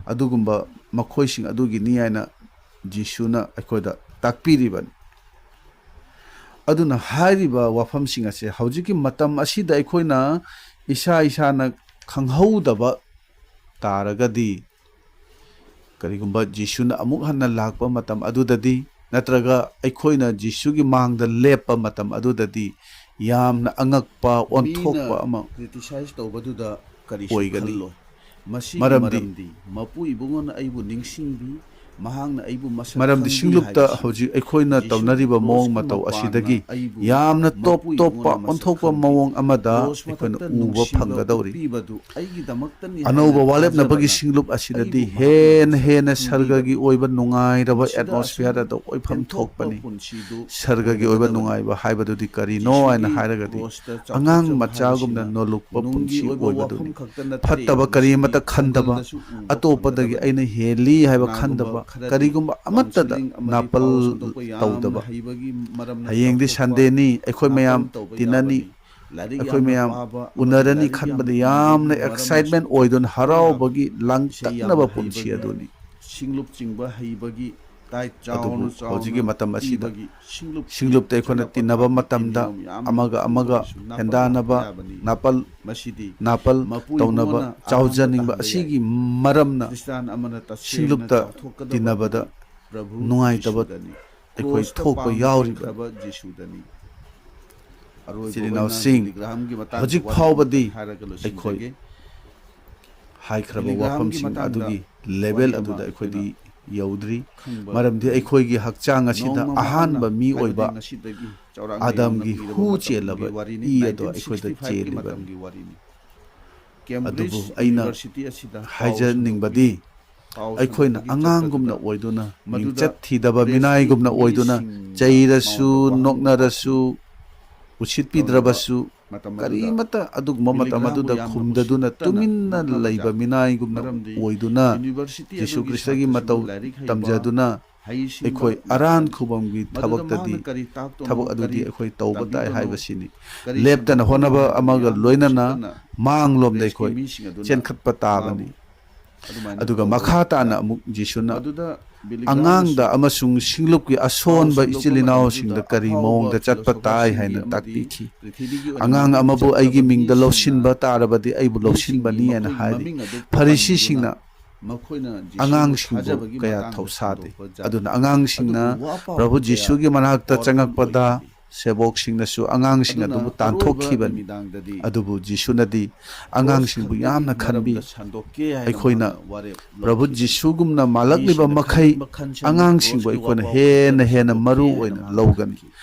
ꯑꯗꯨꯒꯨꯝꯕ ꯃꯈꯣꯏꯁꯤꯡ ꯑꯗꯨꯒꯤꯅꯤ ꯍꯥꯏꯅ ꯖꯤꯁꯨꯅ ꯑꯩꯈꯣꯏꯗ ꯇꯥꯛꯄꯤꯔꯤꯕꯅꯤ꯫ ꯑꯗꯨꯅ ꯍꯥꯏꯔꯤꯕ ꯋꯥꯐꯝꯁꯤꯡ ꯑꯁꯦ ꯍꯧꯖꯤꯛꯀꯤ ꯃꯇꯝ ꯑꯁꯤꯗ ꯑꯩꯈꯣꯏꯅ ꯏꯁꯥ ꯏꯁꯥꯅ ꯈꯪꯍꯧꯗꯕ ꯇꯥꯔꯒꯗꯤ, ꯀꯔꯤꯒꯨꯝꯕ ꯖꯤꯁꯨꯅ ꯑꯃꯨꯛ ꯍꯟꯅ ꯂꯥꯛꯄ ꯃꯇꯝ ꯑꯗꯨꯗꯗꯤ, ꯅꯠꯇ꯭ꯔꯒ ꯑꯩꯈꯣꯏꯅ ꯖꯤꯁꯨꯒꯤ ꯃꯥꯡꯗ ꯂꯦꯞꯄ ꯃꯇꯝ ꯑꯗꯨꯗꯗꯤ, ꯌꯥꯝꯅ ꯑꯉꯛꯄ, ꯑꯣꯟꯊꯣꯛꯄ ꯃꯤꯅ ꯑꯃ criticize ꯇꯧꯕꯗꯨꯗ ꯀꯔꯤꯁꯨ ꯑꯣꯏꯒꯅꯤ꯫ ꯈꯜꯂꯣꯏ꯫ ꯃꯁꯤꯒꯤ ꯃꯔꯝꯗꯤ ꯃꯔꯝꯗꯤ ꯃꯄꯨ ꯏꯕꯨꯡꯉꯣꯅ ꯑꯩꯕꯨ ꯅꯤꯡꯁꯤꯡꯕꯤ, ꯃꯔꯝꯗꯤ ꯁꯤꯡꯂꯨꯞꯇ ꯍꯧꯖꯤꯛ ꯑꯩꯈꯣꯏꯅ ꯇꯧꯅꯔꯤꯕ ꯃꯑꯣꯡ ꯃꯇꯧ ꯑꯁꯤꯗꯒꯤ ꯌꯥꯝꯅ ꯇꯣꯞ ꯇꯣꯞꯄ ꯑꯣꯟꯊꯣꯛꯄ ꯃꯑꯣꯡ ꯑꯃꯗ ꯑꯩꯈꯣꯏꯅ ꯎꯕ ꯐꯪꯒꯗꯧꯔꯤ꯫ ꯑꯅꯧꯕ ꯋꯥꯂꯦꯞꯅꯕꯒꯤ ꯁꯤꯡꯂꯨꯞ ꯑꯁꯤꯗꯗꯤ ꯍꯦꯟꯅ ꯍꯦꯟꯅ ꯁꯔꯒꯒꯤ ꯑꯣꯏꯕ ꯅꯨꯡꯉꯥꯏꯔꯕ ꯑꯦꯠꯃꯣꯁꯐꯤꯌꯔ ꯑꯗꯨ ꯑꯣꯏꯐꯝ ꯊꯣꯛꯄꯅꯤ꯫ ꯁꯔꯒꯒꯤ ꯑꯣꯏꯕ ꯅꯨꯡꯉꯥꯏꯕ ꯍꯥꯏꯕꯗꯨꯗꯤ ꯀꯔꯤꯅꯣ ꯍꯥꯏꯅ ꯍꯥꯏꯔꯒꯗꯤ, ꯑꯉꯥꯡ ꯃꯆꯥꯒꯨꯝꯅ ꯅꯣꯜꯂꯨꯛꯄ ꯄꯨꯟꯁꯤ ꯑꯣꯏꯕꯗꯨꯅꯤ꯫ ꯐꯠꯇꯕ ꯀꯔꯤ ꯑꯃꯠꯇ ꯈꯟꯗꯕ, ꯑꯇꯣꯞꯄꯗꯒꯤ ꯑꯩꯅ ꯍꯦꯜꯂꯤ ꯍꯥꯏꯕ ꯈꯟꯗꯕ, ꯀꯔꯤꯒꯨꯝꯕ ꯑꯃꯠꯇꯗ ꯅꯥꯄꯜ ꯇꯧꯗꯕ꯫ ꯍꯌꯦꯡꯗꯤ ꯁꯟꯗꯦꯅꯤ, ꯑꯩꯈꯣꯏ ꯃꯌꯥꯝ ꯇꯤꯟꯅꯅꯤ, ꯑꯩꯈꯣꯏ ꯃꯌꯥꯝ ꯎꯅꯔꯅꯤ ꯈꯟꯕꯗ ꯌꯥꯝꯅ ꯑꯦꯛꯁꯥꯏꯠꯃꯦꯟ ꯑꯣꯏꯗꯨꯅ ꯍꯔꯥꯎꯕꯒꯤ ꯂꯥꯡꯇꯛꯅꯕ ꯄꯨꯟꯁꯤ ꯑꯗꯨꯅꯤ꯫ ꯁꯤꯡꯂꯨꯞ ꯆꯤꯡꯕ ꯍꯩꯕꯒꯤ ꯇꯥꯏꯠ ꯑꯗꯨꯕꯨ ꯆꯥꯎꯅ ꯆꯥꯎꯅ ꯍꯧꯖꯤꯛꯀꯤ ꯃꯇꯝ ꯑꯁꯤꯗ ꯄꯤꯕꯒꯤ ꯁꯤꯡꯂꯨꯞ ꯁꯤꯡꯂꯨꯞꯇ ꯑꯩꯈꯣꯏꯅ ꯇꯤꯟꯅꯕ ꯃꯇꯝꯗ ꯃꯤꯅꯤꯠ ꯑꯃ ꯌꯥꯝꯅ ꯑꯃꯒ ꯑꯃꯒ ꯊꯨꯕꯁꯨ ꯅꯥꯄꯜ ꯍꯦꯟꯗꯥꯟꯅꯕ, ꯌꯥꯕꯅꯤ꯫ ꯅꯥꯄꯜ, ꯃꯁꯤꯗꯤ ꯅꯥꯄꯜ ꯃꯄꯨ ꯇꯧꯅꯕ, ꯏꯕꯨꯡꯉꯣꯅ ꯑꯍꯥꯟꯕ ꯆꯥꯎꯖꯅꯤꯡꯕ ꯇꯝꯕ ꯌꯥꯏ꯫ ꯑꯁꯤꯒꯤ ꯃꯔꯝꯅ ꯈ꯭ꯔꯤꯁꯇꯥꯟ ꯑꯃꯅ ꯇꯁꯦꯡꯅ ꯁꯤꯡꯂꯨꯞꯇ ꯆꯥꯎꯊꯣꯛꯀꯗꯕ ꯇꯤꯟꯅꯕꯗ ꯄ꯭ꯔꯚꯨ ꯅꯨꯡꯉꯥꯏꯇꯕ ꯖꯤꯁꯨꯗꯅꯤ꯫ ꯑꯩꯈꯣꯏ ꯀ꯭ꯔꯣꯁꯇ ꯊꯣꯛꯄ ꯄꯥꯡꯕ ꯌꯥꯎꯔꯤꯕꯅꯤ꯫ ꯄꯤꯈ꯭ꯔꯕ ꯖꯤꯁꯨꯗꯅꯤ꯫ ꯑꯔꯣꯏꯕ ꯏꯆꯤꯜ ꯑꯣꯏꯅ ꯏꯅꯥꯎꯁꯤꯡ, ꯕꯤꯂꯤ ꯒ꯭ꯔꯥꯍꯥꯝꯒꯤ ꯃꯇꯥꯡꯗ ꯍꯧꯖꯤꯛ ꯋꯥꯔꯤ ꯐꯥꯎꯕꯗꯤ ꯑꯃꯇꯪ ꯍꯥꯏꯔꯒ ꯑꯩꯈꯣꯏ ꯂꯣꯏꯁꯤꯟꯖꯒꯦ꯫ ꯍꯥꯏꯈ꯭ꯔꯕ ꯕꯤꯂꯤ ꯒ꯭ꯔꯥꯍꯥꯝꯒꯤ ꯋꯥꯐꯝꯁꯤꯡ ꯃꯇꯥꯡꯗ ꯑꯗꯨꯒꯤ ꯂꯦꯚꯦꯜ ꯋꯥꯔꯤ ꯑꯃ ꯑꯗꯨꯗ ꯑꯩꯈꯣꯏꯗꯤ ꯑꯩꯈꯣꯏꯅ ꯌꯧꯗ꯭ꯔꯤ꯫ ꯈꯪꯕ ꯃꯔꯝꯗꯤ ꯂꯩ꯫ ꯑꯩꯈꯣꯏꯒꯤ ꯍꯛꯆꯥꯡ ꯑꯁꯤꯗ ꯅꯣꯡꯃ ꯑꯍꯥꯟꯕ ꯃꯍꯥꯛꯅ, ꯃꯤ ꯑꯣꯏꯕ ꯍꯥꯏꯕꯗꯤ ꯉꯁꯤꯗꯒꯤ ꯆꯥꯎꯔꯥꯛꯅ ꯑꯗꯝꯒꯤ ꯌꯦꯡꯅ ꯍꯨ ꯄꯤꯔꯕ ꯆꯦꯜꯂꯕ ꯃꯇꯝꯒꯤ ꯋꯥꯔꯤꯅꯤ, ꯏ ꯑꯗꯣ ꯑꯩꯈꯣꯏꯗ nineteen sixty five ꯀꯤ ꯆꯦꯜꯂꯤꯕꯅꯤ꯫ ꯃꯇꯝꯒꯤ ꯋꯥꯔꯤꯅꯤ꯫ ꯀꯦꯝꯕ꯭ꯔꯤꯖ ꯑꯗꯨꯕꯨ ꯑꯩꯅ ꯌꯨꯅꯤꯚꯔꯁꯤꯇꯤ ꯑꯁꯤꯗ ꯄꯥꯎ ꯍꯥꯏꯖꯅꯤꯡꯕꯗꯤ, ꯁꯟꯗꯣꯛꯄꯒꯤ, ꯄꯥꯎ ꯑꯩꯈꯣꯏꯅ ꯁꯟꯗꯣꯛꯄꯒꯤ ꯑꯉꯥꯡꯒꯨꯝꯅ ꯆꯠꯄꯗ ꯑꯣꯏꯗꯨꯅ, ꯃꯗꯨꯗ ꯃꯤꯡꯆꯠ ꯊꯤꯗꯕ ꯄ꯭ꯔꯦꯁꯀꯤ ꯃꯤꯅꯥꯏꯒꯨꯝꯅ ꯑꯣꯏꯗꯨꯅ, ꯃꯤꯁꯤꯡꯅ ꯆꯩꯔꯁꯨ, ꯃꯉꯣꯟꯗ ꯋꯥꯍꯪ ꯅꯣꯛꯅꯔꯁꯨ, ꯄꯥꯎꯈꯨꯝ ꯎꯁꯤꯠꯄꯤꯗ꯭ꯔꯕꯁꯨ, ꯇꯧꯅꯕ ꯃꯇꯝ ꯑꯗꯨꯗ ꯀꯔꯤꯃꯠꯇ ꯑꯗꯨꯒꯨꯝꯕ ꯃꯇꯝ ꯕꯤꯂꯤ ꯒ꯭ꯔꯥꯍꯥꯝꯕꯨ ꯑꯗꯨꯗ ꯌꯥꯝꯅ ꯈꯨꯝꯗꯗꯨꯅ ꯎꯁꯤꯠꯇꯅ ꯇꯨꯃꯤꯟꯅ ꯅꯣꯛꯅꯕ ꯂꯩꯕ ꯖꯥꯠ꯫ ꯃꯤꯅꯥꯏꯒꯨꯝꯅ ꯃꯔꯝꯗꯤ ꯑꯣꯏꯗꯨꯅ ꯌꯨꯅꯤꯚꯔꯁꯤꯇꯤ ꯖꯤꯁꯨ ꯑꯗꯨꯒꯤ ꯈ꯭ꯔꯤꯁꯇꯒꯤ ꯁꯥꯇ꯭ꯔꯁꯤꯡꯕꯨ ꯃꯇꯧ ꯂꯥꯏꯔꯤꯛ ꯍꯩꯕ, ꯇꯝꯖꯗꯨꯅ ꯍꯩꯁꯤꯡꯕ ꯑꯩꯈꯣꯏ ꯑꯔꯥꯟ ꯉꯥꯛꯇꯅꯤ꯫ ꯈꯨꯕꯝꯒꯤ ꯃꯗꯨꯗ ꯊꯕꯛꯇꯗꯤ ꯃꯍꯥꯛꯅ ꯀꯔꯤ ꯇꯥꯛꯇꯣꯅꯣ, ꯊꯕꯛ ꯑꯗꯨꯗꯤ ꯀꯔꯤ ꯑꯩꯈꯣꯏ ꯇꯧꯕ ꯇꯥꯏ ꯇꯝꯕꯤꯕꯅꯣ, ꯍꯥꯏꯕꯁꯤꯅꯤ꯫ ꯀꯔꯤ ꯂꯦꯞꯇꯅ ꯁꯟꯗꯣꯛꯄꯅꯣ ꯍꯣꯠꯅꯕ ꯍꯥꯏꯕꯗꯨ ꯑꯃꯒ ꯌꯥꯝꯅ ꯂꯣꯏꯅꯅ ꯎꯁꯤꯠꯇꯅ ꯃꯥꯡꯂꯣꯝꯗ ꯄ꯭ꯔꯦꯁꯀꯤ ꯑꯩꯈꯣꯏ ꯃꯤꯁꯤꯡ ꯑꯗꯨꯅ ꯆꯦꯟꯈꯠꯄ ꯇꯥꯕꯅꯤ꯫ ꯃꯥꯕꯨ ꯑꯗꯨꯃꯥꯏꯅ ꯑꯗꯨꯒ ꯇꯧꯕ ꯃꯈꯥ ꯇꯥꯅ ꯖꯥꯠ꯫ ꯑꯃꯨꯛ ꯖꯤꯁꯨꯅ ꯃꯗꯨꯗ ꯕꯤꯂꯤ ꯑꯉꯥꯡꯗ ꯒ꯭ꯔꯥꯍꯥꯝꯅꯁꯨ ꯑꯃꯁꯨꯡ ꯁꯤꯡꯂꯨꯞꯀꯤ ꯑꯁꯣꯟꯕ ꯄꯥꯎ ꯏꯆꯤꯜ ꯁꯟꯗꯣꯛꯄ ꯏꯅꯥꯎꯁꯤꯡꯗ ꯃꯇꯝꯗꯨꯗ ꯀꯔꯤ ꯑꯐꯥꯎꯕ ꯃꯑꯣꯡꯗ ꯆꯠꯄ ꯇꯥꯏ ꯐꯤꯂꯣꯁꯣꯐꯔꯁꯤꯡꯒꯤ ꯍꯥꯏꯅ ꯑꯃꯗꯤ ꯇꯥꯛꯄꯤꯈꯤ꯫ ꯄ꯭ꯔꯤꯊꯤꯕꯤꯒꯤ ꯑꯣꯏꯅ ꯑꯉꯥꯡ ꯃꯃꯤꯡ ꯑꯃꯕꯨ ꯆꯠꯂꯕ ꯑꯩꯒꯤ ꯃꯤꯡꯗ ꯃꯤꯁꯤꯡꯅ ꯂꯧꯁꯤꯟꯕ ꯇꯥꯔꯕꯗꯤ ꯑꯩꯕꯨ ꯃꯈꯣꯏꯒꯤ ꯂꯧꯁꯤꯟꯕꯅꯤ ꯍꯥꯏꯅ ꯃꯈꯣꯏꯒꯤ ꯍꯥꯏꯔꯤ꯫ ꯃꯃꯤꯡ ꯑꯗꯨ ꯐꯔꯤꯁꯤꯁꯤꯡꯅ ꯄꯟꯗꯨꯅ ꯃꯈꯣꯏꯅ ꯖꯤꯁꯨꯕꯨ ꯑꯉꯥꯡꯁꯤꯡꯕꯨ ꯊꯥꯖꯕꯒꯤ ꯀꯌꯥ ꯃꯇꯥꯡꯗ ꯊꯧꯁꯥꯗꯦ꯫ ꯁꯟꯗꯣꯛꯄ ꯖꯥꯠ꯫ ꯑꯗꯨꯅ ꯑꯉꯥꯡꯁꯤꯡꯅ ꯑꯗꯨꯕꯨ ꯋꯥꯐꯥꯎ ꯄ꯭ꯔꯚꯨ ꯀꯌꯥ ꯖꯤꯁꯨꯒꯤ ꯃꯅꯥꯛꯇ ꯄꯥꯎꯔꯝ ꯆꯪꯉꯛꯄꯗ ꯑꯣꯏꯈꯤꯗꯦ꯫ ꯁꯦꯕꯣꯛꯁꯤꯡꯅꯁꯨ ꯑꯉꯥꯡꯁꯤꯡ ꯑꯗꯨꯕꯨ ꯇꯥꯟꯊꯣꯛꯈꯤꯕꯅꯤ꯫ ꯑꯗꯨꯕꯨ ꯖꯤꯁꯨꯅꯗꯤ ꯑꯉꯥꯡꯁꯤꯡꯕꯨ ꯌꯥꯝꯅ ꯈꯟꯕꯤ꯫ ꯑꯩꯈꯣꯏꯅ ꯄ꯭ꯔꯚꯨ ꯖꯤꯁꯨꯒꯨꯝꯅ ꯃꯥꯜꯂꯛꯂꯤꯕ ꯃꯈꯩ, ꯑꯉꯥꯡꯁꯤꯡꯕꯨ ꯑꯩꯈꯣꯏꯅ ꯍꯦꯟꯅ ꯍꯦꯟꯅ ꯃꯔꯨ ꯑꯣꯏꯅ ꯂꯧꯒꯅꯤ꯫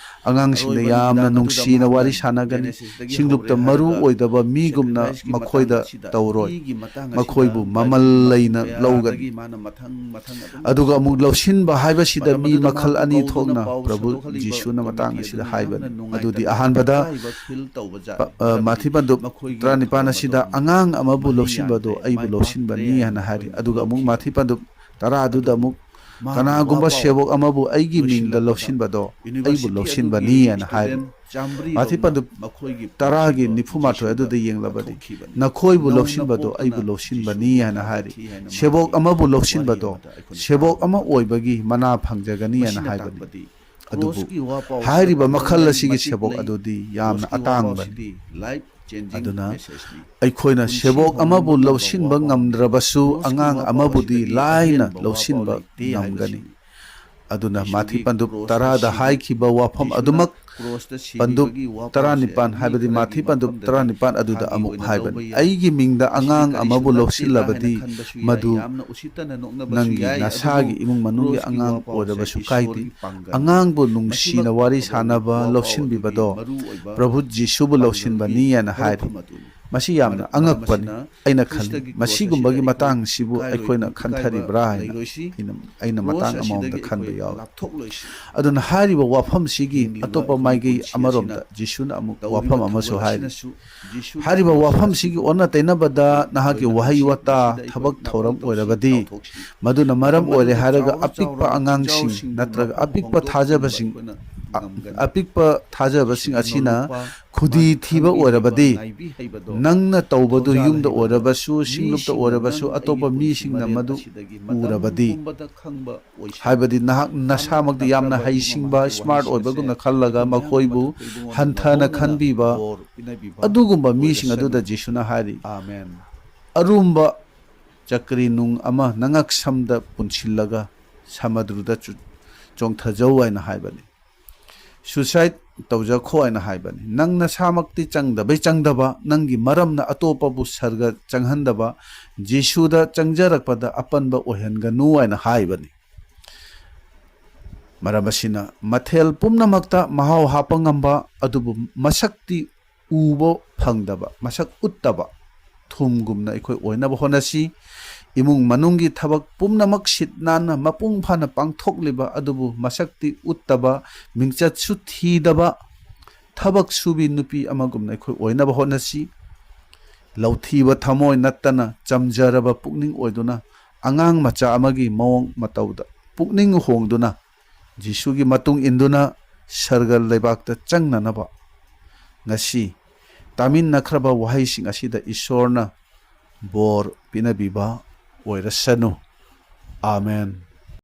ꯑꯉꯥꯡꯁꯤꯡꯗ ꯌꯥꯝꯅ ꯅꯨꯡꯁꯤꯅ ꯋꯥꯔꯤ ꯁꯥꯟꯅꯒꯅꯤ꯫ ꯁꯤꯡꯂꯨꯞꯇ ꯃꯔꯨ ꯑꯣꯏꯗꯕ ꯃꯤꯒꯨꯝꯅ ꯃꯈꯣꯏꯗ ꯇꯧꯔꯣꯏ꯫ ꯃꯈꯣꯏꯕꯨ ꯃꯃꯜ ꯂꯩꯅ ꯂꯧꯒꯅꯤ꯫ ꯑꯗꯨꯒ ꯑꯃꯨꯛ ꯂꯧꯁꯤꯟꯕ ꯍꯥꯏꯕꯁꯤꯗ ꯃꯤ ꯃꯈꯜ ꯑꯅꯤ ꯊꯣꯛꯅ ꯄ꯭ꯔꯚꯨ ꯖꯤꯁꯨꯅ ꯃꯇꯥꯡ ꯑꯁꯤꯗ ꯍꯥꯏꯕꯅꯤ꯫ ꯑꯗꯨꯗꯤ ꯑꯍꯥꯟꯕꯗ, ꯄ-, ꯑ, ꯃꯥꯊꯤ ꯄꯟꯗꯨꯞ ꯇꯔꯥꯅꯤꯄꯥꯟ ꯑꯁꯤꯗ ꯑꯉꯥꯡ ꯑꯃꯕꯨ ꯂꯧꯁꯤꯟꯕꯗꯣ ꯑꯩꯕꯨ ꯂꯧꯁꯤꯟꯕꯅꯤ ꯍꯥꯏꯅ ꯍꯥꯏꯔꯤ꯫ ꯑꯗꯨꯒ ꯑꯃꯨꯛ ꯃꯥꯊꯤ ꯄꯟꯗꯨꯞ ꯇꯔꯥ ꯑꯗꯨꯗ ꯑꯃꯨꯛ, "ꯀꯅꯥꯒꯨꯝꯕ ꯁꯦꯕꯣꯛ ꯑꯃꯕꯨ ꯑꯩꯒꯤ ꯃꯤꯡꯗ ꯂꯧꯁꯤꯟꯕꯗꯣ ꯑꯩꯕꯨ ꯂꯧꯁꯤꯟꯕꯅꯤ" ꯍꯥꯏꯅ ꯍꯥꯏꯔꯤ꯫ ꯃꯥꯊꯤ ꯄꯟꯗꯨꯞ ꯇꯔꯥꯒꯤ ꯅꯤꯐꯨ ꯃꯥꯊꯣꯏ ꯑꯗꯨꯗ ꯌꯦꯡꯂꯕꯗꯤ, "ꯅꯈꯣꯏꯕꯨ ꯂꯧꯁꯤꯟꯕꯗꯣ ꯑꯩꯕꯨ ꯂꯧꯁꯤꯟꯕꯅꯤ" ꯍꯥꯏꯅ ꯍꯥꯏꯔꯤ꯫ ꯁꯦꯕꯣꯛ ꯑꯃꯕꯨ ꯂꯧꯁꯤꯟꯕꯗꯣ ꯁꯦꯕꯣꯛ ꯑꯃ ꯑꯣꯏꯕꯒꯤ ꯃꯅꯥ ꯐꯪꯖꯒꯅꯤ ꯍꯥꯏꯅ ꯍꯥꯏꯕꯅꯤ꯫ ꯑꯗꯨꯕꯨ ꯍꯥꯏꯔꯤꯕ ꯃꯈꯜ ꯑꯁꯤꯒꯤ ꯁꯦꯕꯣꯛ ꯑꯗꯨꯗꯤ ꯌꯥꯝꯅ ꯑꯇꯥꯡꯕꯅꯤ꯫ ꯑꯗꯨꯅ ꯑꯩꯈꯣꯏꯅ ꯁꯦꯕꯣꯛ ꯑꯃꯕꯨ ꯂꯧꯁꯤꯟꯕ ꯉꯝꯗ꯭ꯔꯕꯁꯨ, ꯑꯉꯥꯡ ꯑꯃꯕꯨꯗꯤ ꯂꯥꯏꯅ ꯂꯧꯁꯤꯟꯕ ꯉꯝꯒꯅꯤ꯫ ꯑꯗꯨꯅ ꯃꯥꯊꯤ ꯄꯟꯗꯨꯞ ꯇꯔꯥꯗ ꯍꯥꯏꯈꯤꯕ ꯋꯥꯐꯝ ꯑꯗꯨꯃꯛ ꯄꯟꯗꯨꯞ ꯇꯔꯥꯅꯤꯄꯥꯟ, ꯍꯥꯏꯕꯗꯤ ꯃꯥꯊꯤ ꯄꯟꯗꯨꯞ ꯇꯔꯥꯅꯤꯄꯥꯟ ꯑꯗꯨꯗ ꯑꯃꯨꯛ ꯍꯥꯏꯕꯅꯤ, "ꯑꯩꯒꯤ ꯃꯤꯡꯗ ꯑꯉꯥꯡ ꯑꯃꯕꯨ ꯂꯧꯁꯤꯜꯂꯕꯗꯤ, ꯃꯗꯨ ꯅꯪꯒꯤ ꯅꯁꯥꯒꯤ ꯏꯃꯨꯡ ꯃꯅꯨꯡꯒꯤ ꯑꯉꯥꯡ ꯑꯣꯏꯔꯕꯁꯨ ꯀꯥꯏꯗꯦ, ꯑꯉꯥꯡꯕꯨ ꯅꯨꯡꯁꯤꯅ ꯋꯥꯔꯤ ꯁꯥꯟꯅꯕ ꯂꯧꯁꯤꯟꯕꯤꯕꯗꯣ ꯄ꯭ꯔꯚꯨ ꯖꯤꯁꯨꯕꯨ ꯂꯧꯁꯤꯟꯕꯅꯤ" ꯍꯥꯏꯅ ꯍꯥꯏꯔꯤ꯫ ꯃꯁꯤ ꯌꯥꯝꯅ ꯑꯉꯛꯄꯅꯤ꯫ ꯑꯩꯅ ꯈꯜꯂꯤ, ꯃꯁꯤꯒꯨꯝꯕꯒꯤ ꯃꯇꯥꯡꯁꯤꯕꯨ ꯑꯩꯈꯣꯏꯅ ꯈꯟꯊꯔꯤꯕ꯭ꯔꯥ ꯍꯥꯏꯅ ꯑꯩꯅ, ꯑꯩꯅ ꯃꯇꯥꯡ ꯑꯃꯃꯝꯗ ꯈꯟꯕ ꯌꯥꯎꯏ꯫ ꯑꯗꯨꯅ ꯍꯥꯏꯔꯤꯕ ꯋꯥꯐꯝꯁꯤꯒꯤ ꯑꯇꯣꯞꯄ ꯃꯥꯏꯀꯩ ꯑꯃꯔꯣꯝꯗ ꯖꯤꯁꯨꯅ ꯑꯃꯨꯛ ꯋꯥꯐꯝ ꯑꯃꯁꯨ ꯍꯥꯏꯔꯤ꯫ ꯍꯥꯏꯔꯤꯕ ꯋꯥꯐꯝꯁꯤꯒꯤ ꯑꯣꯟꯅ ꯇꯩꯅꯕꯗ ꯅꯍꯥꯛꯀꯤ ꯋꯥꯍꯩ ꯋꯥꯇꯥ, ꯊꯕꯛ ꯊꯧꯔꯝ ꯑꯣꯏꯔꯕꯗꯤ, ꯃꯗꯨꯅ ꯃꯔꯝ ꯑꯣꯏꯔꯦ ꯍꯥꯏꯔꯒ ꯑꯄꯤꯛꯄ ꯑꯉꯥꯡꯁꯤꯡ ꯅꯠꯇ꯭ꯔꯒ ꯑꯄꯤꯛꯄ ꯊꯥꯖꯕꯁꯤꯡ, ꯑ-, ꯑꯄꯤꯛꯄ ꯊꯥꯖꯕꯁꯤꯡ ꯑꯁꯤꯅ ꯈꯨꯗꯤ ꯊꯤꯕ ꯑꯣꯏꯔꯕꯗꯤ, ꯅꯪꯅ ꯇꯧꯕꯗꯨ ꯌꯨꯝꯗ ꯑꯣꯏꯔꯕꯁꯨ, ꯁꯤꯡꯂꯨꯞꯇ ꯑꯣꯏꯔꯕꯁꯨ, ꯑꯇꯣꯞꯄ ꯃꯤꯁꯤꯡꯅ ꯃꯗꯨ ꯎꯔꯕꯗꯤ, ꯍꯥꯏꯕꯗꯤ ꯅꯍꯥꯛ ꯅꯁꯥꯃꯛꯇꯤ ꯌꯥꯝꯅ ꯍꯩꯁꯤꯡꯕ, smart ꯑꯣꯏꯕꯒꯨꯝꯅ ꯈꯜꯂꯒ ꯃꯈꯣꯏꯕꯨ ꯍꯟꯊꯅ ꯈꯟꯕꯤꯕ, ꯑꯗꯨꯒꯨꯝꯕ ꯃꯤꯁꯤꯡ ꯑꯗꯨꯗ ꯖꯤꯁꯨꯅ ꯍꯥꯏꯔꯤ, "ꯑꯔꯨꯝꯕ ꯆꯀ꯭ꯔꯤ ꯅꯨꯡ ꯑꯃ ꯅꯉꯛꯁꯝꯗ ꯄꯨꯟꯁꯤꯜꯂꯒ ꯁꯃꯨꯗ꯭ꯔꯗ ꯆꯨ-, ꯆꯣꯡꯊꯖꯧ" ꯍꯥꯏꯅ ꯍꯥꯏꯕꯅꯤ꯫ Suicide ꯇꯧꯖꯈꯣ ꯍꯥꯏꯅ ꯍꯥꯏꯕꯅꯤ꯫ ꯅꯪ ꯅꯁꯥꯃꯛꯇꯤ ꯆꯪꯗꯕꯩ ꯆꯪꯗꯕ, ꯅꯪꯒꯤ ꯃꯔꯝꯅ ꯑꯇꯣꯞꯄꯕꯨ ꯁꯔꯒ ꯆꯪꯍꯟꯗꯕ, ꯖꯤꯁꯨꯗ ꯆꯪꯖꯔꯛꯄꯗ ꯑꯄꯟꯕ ꯑꯣꯏꯍꯟꯒꯅꯨ ꯍꯥꯏꯅ ꯍꯥꯏꯕꯅꯤ꯫ ꯃꯔꯝ ꯑꯁꯤꯅ ꯃꯊꯦꯜ ꯄꯨꯝꯅꯃꯛꯇ ꯃꯍꯥꯎ ꯍꯥꯞꯄ ꯉꯝꯕ, ꯑꯗꯨꯕꯨ ꯃꯁꯛꯇꯤ ꯎꯕ ꯐꯪꯗꯕ, ꯃꯁꯛ ꯎꯠꯇꯕ ꯊꯨꯝꯒꯨꯝꯅ ꯑꯩꯈꯣꯏ ꯑꯣꯏꯅꯕ ꯍꯣꯠꯅꯁꯤ꯫ ꯏꯃꯨꯡ ꯃꯅꯨꯡꯒꯤ ꯊꯕꯛ ꯄꯨꯝꯅꯃꯛ ꯁꯤꯠ ꯅꯥꯟꯅ ꯃꯄꯨꯡ ꯐꯥꯅ ꯄꯥꯡꯊꯣꯛꯂꯤꯕ ꯑꯗꯨꯕꯨ ꯃꯁꯛꯇꯤ ꯎꯠꯇꯕ, ꯃꯤꯡꯆꯠꯁꯨ ꯊꯤꯗꯕ ꯊꯕꯛ ꯁꯨꯕꯤ ꯅꯨꯄꯤ ꯑꯃꯒꯨꯝꯅ ꯑꯩꯈꯣꯏ ꯑꯣꯏꯅꯕ ꯍꯣꯠꯅꯁꯤ꯫ ꯂꯧꯊꯤꯕ ꯊꯃꯣꯏ ꯅꯠꯇꯅ ꯆꯝꯖꯔꯕ ꯄꯨꯛꯅꯤꯡ ꯑꯣꯏꯗꯨꯅ, ꯑꯉꯥꯡ ꯃꯆꯥ ꯑꯃꯒꯤ ꯃꯑꯣꯡ ꯃꯇꯧꯗ ꯄꯨꯛꯅꯤꯡ ꯍꯣꯡꯗꯨꯅ, ꯖꯤꯁꯨꯒꯤ ꯃꯇꯨꯡ ꯏꯟꯗꯨꯅ ꯁꯔꯒ ꯂꯩꯕꯥꯛꯇ ꯆꯪꯅꯅꯕ ꯉꯁꯤ ꯇꯥꯃꯤꯟꯅꯈ꯭ꯔꯕ ꯋꯥꯍꯩꯁꯤꯡ ꯑꯁꯤꯗ ꯏꯁꯣꯔꯅ ꯕꯣꯔ ꯄꯤꯅꯕꯤꯕ ꯑꯣꯏꯔꯁꯅꯨ꯫ ꯑꯥꯃꯦꯟ꯫